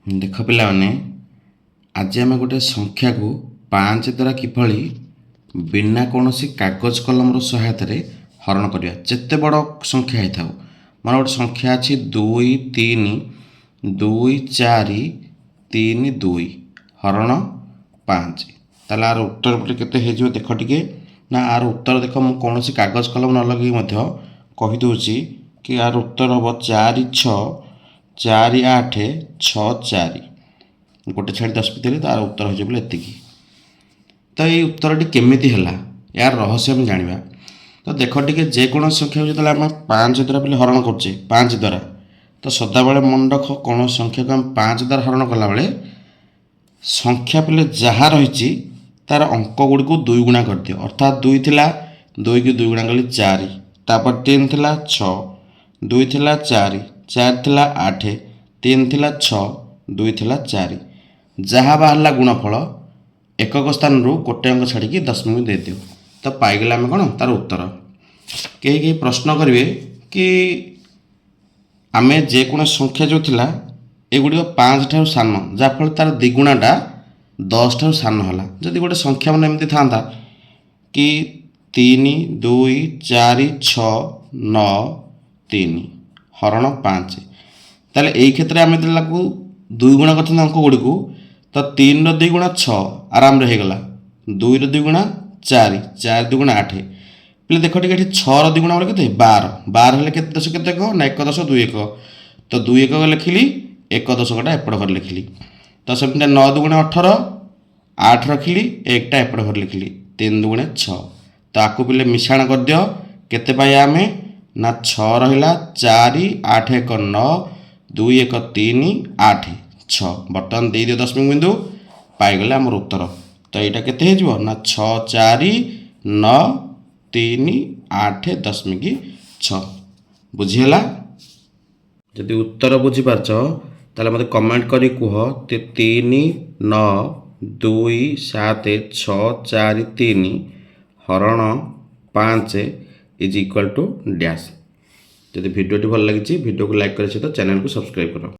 ଦେଖ ପିଲାମାନେ, ଆଜି ଆମେ ଗୋଟେ ସଂଖ୍ୟାକୁ 5 ଦ୍ୱାରା କିଭଳି ବିନା କୌଣସି କାଗଜ କଲମର ସହାୟତାରେ ହରଣ କରିବା, ଯେତେ ବଡ଼ ସଂଖ୍ୟା ହେଇଥାଉ। ମୋର ଗୋଟେ ସଂଖ୍ୟା ଅଛି 2 3 2 4 3 2 ହରଣ 5। ତାହେଲେ ଆର ଉତ୍ତର ପଟେ କେତେ ହେଇଯିବ ଦେଖ ଟିକେ। ନା, ଆର ଉତ୍ତର ଦେଖ, ମୁଁ କୌଣସି କାଗଜ କଲମ ନ ଲଗେଇ ମଧ୍ୟ କହିଦେଉଛି କି ଆର ଉତ୍ତର ହେବ 4 6 4 8 6 4। ଗୋଟେ ଛାଡ଼ି 10 ଭିତରେ ତାର ଉତ୍ତର ହେଇଯିବ ବୋଲି ଏତିକି। ତ ଏଇ ଉତ୍ତରଟି କେମିତି ହେଲା, ଏହାର ରହସ୍ୟ ଆମେ ଜାଣିବା। ତ ଦେଖ ଟିକେ, ଯେକୌଣସି ସଂଖ୍ୟାକୁ ଯେତେବେଳେ ଆମେ 5 ଦ୍ୱାରା ବୋଲି ହରଣ କରୁଛେ 5 ଦ୍ୱାରା, ତ ସଦାବେଳେ ମନେ ରଖ, କୌଣସି ସଂଖ୍ୟାକୁ ଆମେ 5 ଦ୍ୱାରା ହରଣ କଲାବେଳେ ସଂଖ୍ୟା ପିଲେ ଯାହା ରହିଛି ତାର ଅଙ୍କ ଗୁଡ଼ିକୁ ଦୁଇ ଗୁଣା କରିଦିଅ। ଅର୍ଥାତ୍ 2 ଥିଲା, 2କୁ ଦୁଇ ଗୁଣା କଲି 4। ତାପରେ 3 ଥିଲା 6, 2 ଥିଲା 4, 4 ଥିଲା 8, 3 ଥିଲା 6, 2 ଥିଲା 4। ଯାହା ବାହାରିଲା ଗୁଣଫଳ, ଏକକ ସ୍ଥାନରୁ ଗୋଟେ ଅଙ୍କ ଛାଡ଼ିକି ଦଶମିକ ଦେଇଦିଅ। ତ ପାଇଗଲେ ଆମେ କ'ଣ ତାର ଉତ୍ତର। କେହି କେହି ପ୍ରଶ୍ନ କରିବେ କି ଆମେ ଯେକୌଣସି ସଂଖ୍ୟା ଯେଉଁ ଥିଲା, ଏଗୁଡ଼ିକ 5 ଠାରୁ ସାନ, ଯାହାଫଳରେ ତାର ଦ୍ୱିଗୁଣାଟା 10 ଠାରୁ ସାନ ହେଲା। ଯଦି ଗୋଟେ ସଂଖ୍ୟା ମାନେ ଏମିତି ଥାନ୍ତା କି 3 2 4 6 9 3 ହରଣ 5, ତାହେଲେ ଏଇ କ୍ଷେତ୍ରରେ ଆମେ ଯେତେବେଳେ ତାକୁ ଦୁଇ ଗୁଣା କରିଥାନ୍ତେ ଅଙ୍କ ଗୁଡ଼ିକୁ, ତ 3ର ଦୁଇ ଗୁଣା 6 ଆରାମରେ ହେଇଗଲା, 2ର ଦୁଇ ଗୁଣା 4, 4 ଦୁଗୁଣା 8। ପିଲେ ଦେଖ ଟିକେ, ଏଠି 6ର ଦୁଇ ଗୁଣା ବଲେ କେତେ? 12। 12 ହେଲେ କେତେ ଦଶ କେତେ ଏକ ନା ଏକ ଦଶ ଦୁଇ ଏକ। ତ ଦୁଇ ଏକ ଲେଖିଲି, ଏକ ଦଶକଟା ଏପଟ ଘରେ ଲେଖିଲି। ତ ସେମିତି 9 ଦୁଗୁଣେ 18, 8 ରଖିଲି, ଏକଟା ଏପଟ ଘରେ ଲେଖିଲି। 3 ଦୁଗୁଣେ 6। ତ ଆକୁ ପିଲେ ମିଶାଣ କରିଦିଅ। କେତେ ପାଇବା ଆମେ? ନା, 6 ରହିଲା, 4, 8, 1 9, 2 1 3, 8 6। ବର୍ତ୍ତମାନ ଦେଇଦିଅ ଦଶମିକ ବିନ୍ଦୁ। ପାଇଗଲେ ଆମର ଉତ୍ତର। ତ ଏଇଟା କେତେ ହେଇଯିବ? ନା, 6 4 9 3 8 ଦଶମିକ 6। ବୁଝିହେଲା? ଯଦି ଉତ୍ତର ବୁଝିପାରୁଛ, ତାହେଲେ ମୋତେ କମେଣ୍ଟ କରି କୁହ ଯେ 3 9 2 7 6 4 3 ହରଣ 5 is equal to dash. ଯଦି ଭିଡ଼ିଓଟି ଭଲ ଲାଗିଛି, ଭିଡ଼ିଓକୁ ଲାଇକ୍ କରିବା ସହିତ ଚ୍ୟାନେଲକୁ ସବସ୍କ୍ରାଇବ୍ କର।